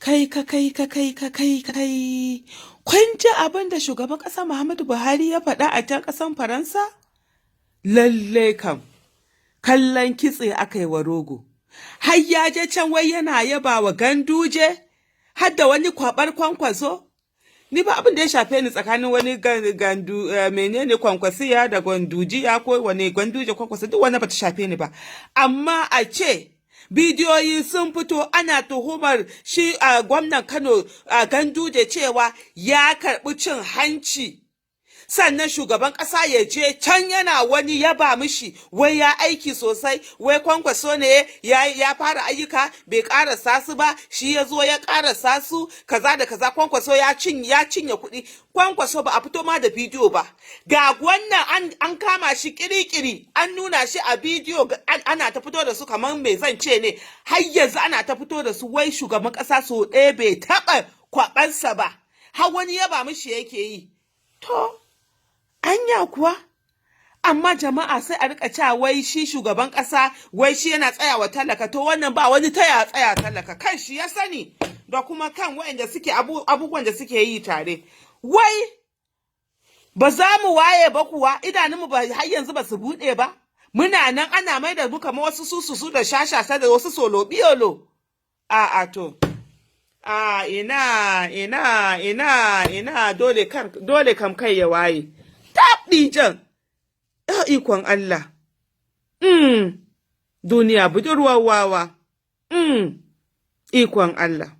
Kai ka kai ka kai ka kai kai. Kun ji abin da shugaban ƙasa Muhammadu Buhari ya faɗa a can ƙasan Faransa? Lalle kam, kallon kitse aka yi wa rogo. Har ya je can wai yana yaba wa Ganduje, har da wani kwaɓar Kwankwaso. Ni ba abin da ya shafe ni tsakanin wani gandu menene, Kwankwasiya da Gandujiya ko wani Ganduje, Kwankwaso, duk wani bata shafe ni ba. Amma a ce bidiyoyi sun fito ana tuhumar shi a gwamnan Kano a Ganduje cewa ya karɓi cin hanci, sannan shugaban ƙasa ya je can yana wani yaba mishi, wai ya aiki sosai, wai Kwankwaso ne ya fara ayyuka bai ƙarasa su ba, shi ya zo ya ƙarasa su, kaza da kaza. Kwankwaso ya cinye kuɗi. Kwankwaso ba a fito ma da bidiyo ba. Ga wannan an kama shi kirikiri, an nuna shi a bidiyo, ana ta fito da su kamar mai zance ne. Har yanzu ana ta fito da su, wai shugaban ƙasa sau ɗaya bai taɓa kwaɓansa ba, har wani yaba mishi yake yi. To, anya kuwa? Amma jama'a sai a rika cewa wai shi shugaban kasa, wai shi yana tsayawa talaka. To, wannan ba wani taya tsaya talaka, kan shi ya sani da kuma kan waɗanda suke abubuwan da suke yi tare. Wai ba za mu waye ba kuwa? Idanunmu ba har yanzu ba su buɗe ba? Muna nan ana mai da mu kamar wasu susu da shashasha da wasu solo biyolo. A to, a ina ina ina ina, dole kan dole kam kai ya waye. Taɓi jan ikon Allah. Duniya budurwar wawa. Ikon Allah.